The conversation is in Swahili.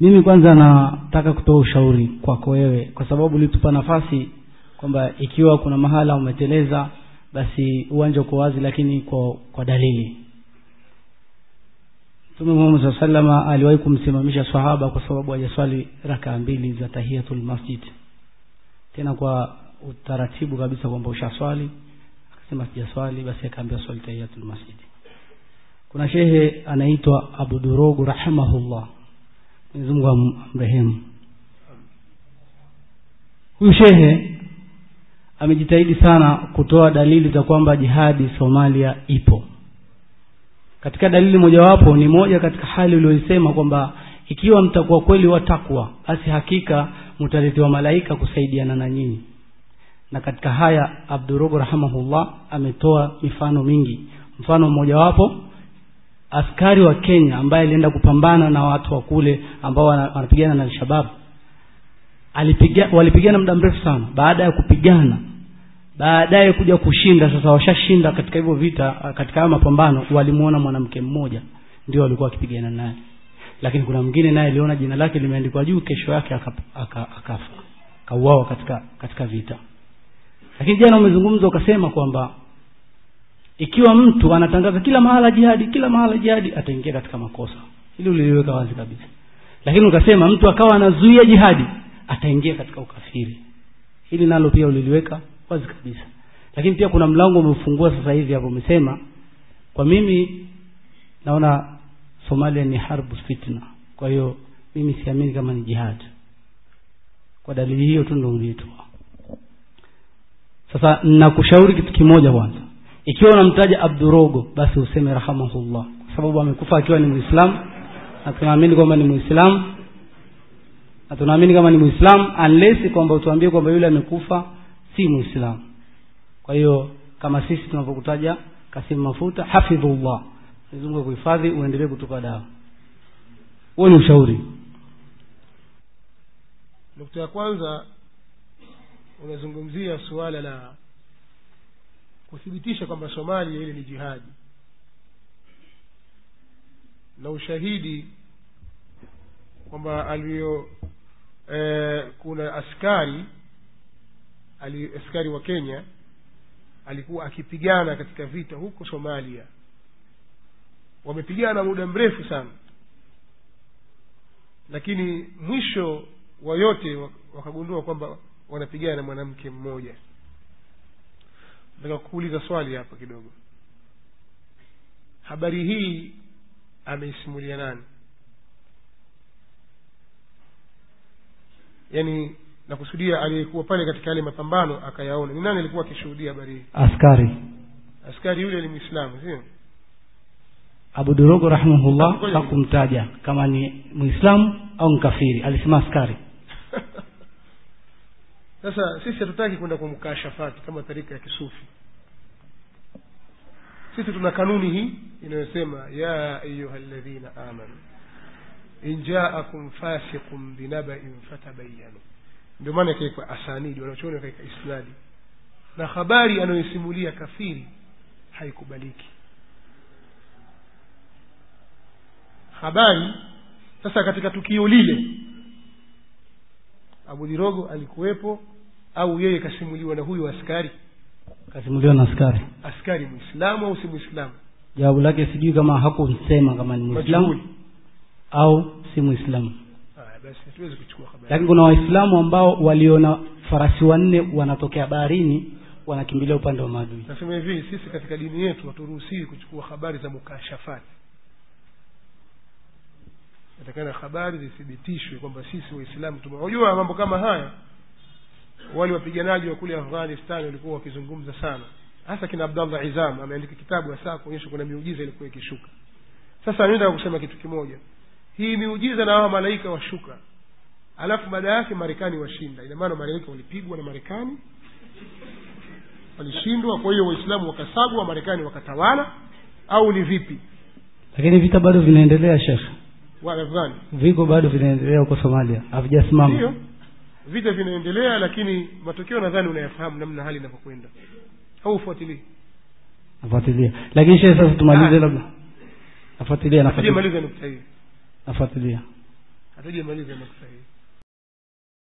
Mimi kwanza nataka kutoa ushauri kwako wewe, kwa sababu ulitupa nafasi kwamba ikiwa kuna mahala umeteleza basi uwanja uko wazi, lakini kwa dalili. Mtume Muhammad sallallahu alaihi wasallam aliwahi kumsimamisha sahaba kwa sababu hajaswali rakaa mbili za tahiyatul masjid, tena kwa utaratibu kabisa kwamba ushaswali, akasema sijaswali, basi akaambia swali tahiyatul masjid. Kuna shehe anaitwa Abu Durogo rahimahullah, Mwenyezi Mungu amrehemu. Huyu shehe amejitahidi sana kutoa dalili za kwamba jihadi Somalia ipo. Katika dalili mojawapo ni moja katika hali uliyosema kwamba ikiwa mtakuwa kweli wa takwa, basi hakika mtaletewa malaika kusaidiana na nyinyi. Na katika haya Abdurogo rahimahullah ametoa mifano mingi. Mfano mmojawapo, askari wa Kenya ambaye alienda kupambana na watu wa kule ambao wanapigana na Al-Shabaab, walipigana muda mrefu sana. Baada ya kupigana, baadaye kuja kushinda, sasa washashinda katika hivyo vita, katika hayo mapambano, walimuona mwanamke mmoja ndio alikuwa akipigana naye. Lakini kuna mwingine naye aliona jina lake limeandikwa juu, kesho yake akafa, kauawa katika vita. Lakini jana umezungumza ukasema kwamba ikiwa mtu anatangaza kila mahala jihadi, kila mahala jihadi, ataingia katika makosa. Hili uliliweka wazi kabisa. Lakini ukasema mtu akawa anazuia jihadi, ataingia katika ukafiri. Hili nalo pia uliliweka wazi kabisa. Lakini pia kuna mlango umefungua sasa hivi hapo, umesema kwa mimi naona Somalia ni harbu fitna, kwa hiyo mimi siamini kama ni jihad. Kwa dalili hiyo tu ndio uliitoa. Sasa nakushauri kitu kimoja kwanza. Ikiwa unamtaja Abdurogo basi useme rahimahullah, kwa sababu amekufa akiwa ni Muislamu, na tunaamini kwamba ni Muislamu, na tunaamini kama ni Muislamu unless kwamba utuambie kwamba yule amekufa si Muislamu. Kwa hiyo kama sisi tunapokutaja Kasim Mafuta, hafidhullah, Mwenyezi Mungu akuhifadhi, uendelee kutupa dawa. Huo ni ushauri. Nukta ya kwanza, unazungumzia suala la kuthibitisha kwamba Somalia ile ni jihadi, na ushahidi kwamba alio kuna askari wa Kenya alikuwa akipigana katika vita huko Somalia. Wamepigana muda mrefu sana, lakini mwisho wa yote wakagundua kwamba wanapigana na mwanamke mmoja. Nataka kuuliza swali hapa kidogo. Habari hii ameisimulia nani? Yaani nakusudia aliyekuwa pale katika yale mapambano akayaona. Ni nani alikuwa akishuhudia habari hii? Askari. Askari yule ni Muislamu, sio? Abu Durogo rahimahullah hakumtaja kama ni Muislamu au mkafiri, alisema askari. Sasa sisi hatutaki kwenda kumkashafati kama tarika ya kisufi. Sisi tuna kanuni hii inayosema ya ayyuhalladhina amanu in ja'akum fasiqun binaba'in fatabayyanu. Ndio maana ikaitwa asanidi, wanachuoni wakaika isnadi. Na habari anayosimulia kafiri haikubaliki. Habari sasa katika tukio lile Abu Dirogo alikuwepo au yeye kasimuliwa na huyu askari? Kasimuliwa na askari. Askari Muislamu au si Muislamu? Jawabu lake sijui kama hakumsema kama ni Muislamu au si Muislamu. Basi hatuwezi kuchukua habari. Lakini kuna Waislamu ambao waliona farasi wanne wanatokea baharini wanakimbilia upande wa maadui. Nasema hivi, sisi katika dini yetu haturuhusiwi kuchukua habari za mukashafati. Natakana habari zithibitishwe kwamba sisi Waislamu tumejua mambo kama haya. Wale wapiganaji wa kule Afghanistan walikuwa wakizungumza sana, hasa kina Abdullah Izam ameandika kitabu hasa kuonyesha kuna miujiza ilikuwa ikishuka. Sasa nataka kusema kitu kimoja. Hii miujiza na hawa malaika washuka, alafu baada yake Marekani washinda. Ina maana malaika walipigwa na Marekani, walishindwa, kwa hiyo Waislamu wakasagwa, Marekani wakatawala, au ni vipi? Lakini vita bado vinaendelea, Sheikh. Wa Afghani viko bado vinaendelea huko Somalia, havijasimama. Ndio, vita vinaendelea, lakini matokeo nadhani unayafahamu namna hali inavyokwenda. Au ufuatilie? Nafuatilia. Lakini Sheikh, sasa tumalize labda. Nafuatilia. Maliza nukta hii. Nafuatilia. Hatujamaliza nukta hii.